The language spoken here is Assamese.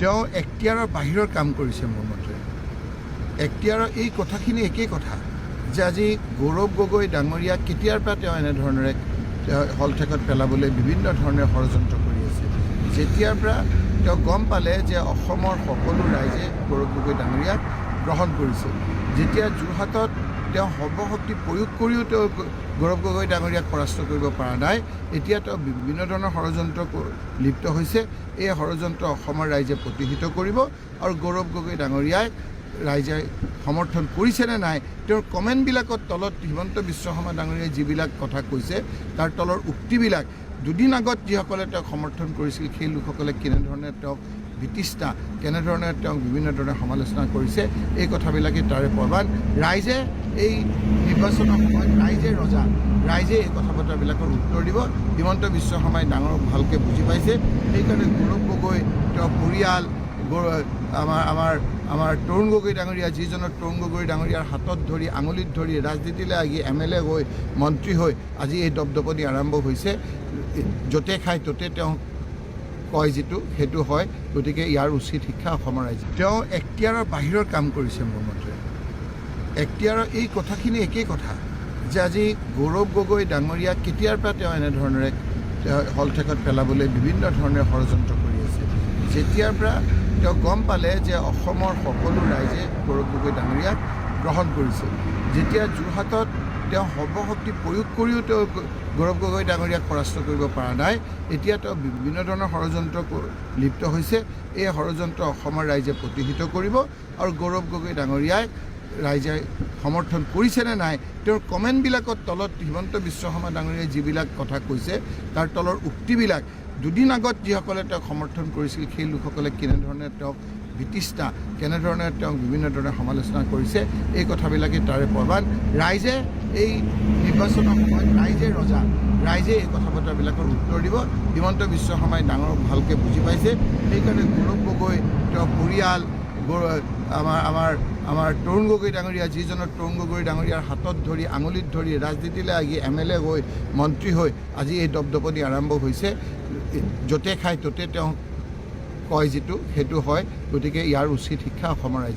তেওঁ এক্তিয়াৰৰ বাহিৰৰ কাম কৰিছে। মোৰ মতে এক্তিয়াৰৰ এই কথাখিনি একেই কথা যে আজি গৌৰৱ গগৈ ডাঙৰীয়া কেতিয়াৰ পৰা তেওঁ এনেধৰণেৰে তেওঁ শলঠেকত পেলাবলৈ বিভিন্ন ধৰণে ষড়যন্ত্ৰ কৰি আছে। যেতিয়াৰ পৰা তেওঁ গম পালে যে অসমৰ সকলো ৰাইজে গৌৰৱ গগৈ ডাঙৰীয়াক গ্ৰহণ কৰিছে, যেতিয়া যোৰহাটত তেওঁ সৰ্বশক্তি প্ৰয়োগ কৰিও তেওঁ গৌৰৱ গগৈ ডাঙৰীয়াক পৰাস্ত কৰিব পৰা নাই, এতিয়া তেওঁ বিভিন্ন ধৰণৰ ষড়যন্ত্ৰ লিপ্ত হৈছে। এই ষড়যন্ত্ৰ অসমৰ ৰাইজে প্ৰতিহত কৰিব আৰু গৌৰৱ গগৈ ডাঙৰীয়াই ৰাইজে সমৰ্থন কৰিছেনে নাই, তেওঁৰ কমেণ্টবিলাকত তলত হিমন্ত বিশ্ব শৰ্মা ডাঙৰীয়াই যিবিলাক কথা কৈছে, তাৰ তলৰ উক্তিবিলাক দুদিন আগত যিসকলে তেওঁক সমৰ্থন কৰিছিল, সেই লোকসকলে কেনেধৰণে তেওঁক বিতৃষ্ণা, কেনেধৰণে তেওঁক বিভিন্ন ধৰণে সমালোচনা কৰিছে, এই কথাবিলাকে তাৰে প্ৰমাণ। ৰাইজে এই নিৰ্বাচনৰ সময়ত, ৰাইজে ৰজা, ৰাইজে এই কথা বতৰাবিলাকৰ উত্তৰ দিব। হিমন্ত বিশ্ব শৰ্মাই ডাঙৰ ভালকৈ বুজি পাইছে। সেইকাৰণে গৌৰৱ গগৈ, তেওঁৰ পৰিয়াল, আমাৰ আমাৰ আমাৰ তৰুণ গগৈ ডাঙৰীয়া, যিজনৰ তৰুণ গগৈ ডাঙৰীয়াৰ হাতত ধৰি, আঙুলিত ধৰি ৰাজনীতিলৈ আহি এমএলএ হৈ, মন্ত্ৰী হৈ আজি এই দপদপনি আৰম্ভ হৈছে। য'তে খায় ত'তে তেওঁ কয় যিটো, সেইটো হয়। গতিকে ইয়াৰ উচিত শিক্ষা অসমৰ ৰাইজে। তেওঁ এক্তিয়াৰৰ বাহিৰৰ কাম কৰিছে। মোৰ মতে এক্তিয়াৰৰ এই কথাখিনি একেই কথা যে আজি গৌৰৱ গগৈ ডাঙৰীয়া কেতিয়াৰ পৰা তেওঁ এনেধৰণেৰে তেওঁ শলঠেকত পেলাবলৈ বিভিন্ন ধৰণে ষড়যন্ত্ৰ কৰি আছে। যেতিয়াৰ পৰা তেওঁ গম পালে যে অসমৰ সকলো ৰাইজে গৌৰৱ গগৈ ডাঙৰীয়াক গ্ৰহণ কৰিছে, যেতিয়া যোৰহাটত তেওঁ সৰ্বশক্তি প্ৰয়োগ কৰিও তেওঁ গৌৰৱ গগৈ ডাঙৰীয়াক পৰাস্ত কৰিব পৰা নাই, এতিয়া তেওঁ বিভিন্ন ধৰণৰ ষড়যন্ত্ৰ লিপ্ত হৈছে। এই ষড়যন্ত্ৰ অসমৰ ৰাইজে প্ৰতিহত কৰিব আৰু গৌৰৱ গগৈ ডাঙৰীয়াই ৰাইজে সমৰ্থন কৰিছেনে নাই, তেওঁৰ কমেণ্টবিলাকত তলত হিমন্ত বিশ্ব শৰ্মা ডাঙৰীয়াই যিবিলাক কথা কৈছে, তাৰ তলৰ উক্তিবিলাক দুদিন আগত যিসকলে তেওঁক সমৰ্থন কৰিছিল, সেই লোকসকলে কেনেধৰণে তেওঁক বিতৃষ্ণা, কেনেধৰণে তেওঁক বিভিন্ন ধৰণে সমালোচনা কৰিছে, এই কথাবিলাকে তাৰে প্ৰমাণ। ৰাইজে এই নিৰ্বাচনৰ সময়ত, ৰাইজে ৰজা, ৰাইজে এই কথা বতৰাবিলাকৰ উত্তৰ দিব। হিমন্ত বিশ্ব শৰ্মাই ডাঙৰ ভালকৈ বুজি পাইছে। সেইকাৰণে গৌৰৱ গগৈ, তেওঁৰ পৰিয়াল, আমাৰ আমাৰ আমাৰ তৰুণ গগৈ ডাঙৰীয়া, যিজনৰ তৰুণ গগৈ ডাঙৰীয়াৰ হাতত ধৰি, আঙুলিত ধৰি ৰাজনীতিলৈ আহি এমএলএ হৈ, মন্ত্ৰী হৈ আজি এই দপদপনি আৰম্ভ হৈছে। য'তে খায় ত'তে তেওঁ কয় যিটো, সেইটো হয়। গতিকে ইয়াৰ উচিত শিক্ষা অসমৰ ৰাইজে।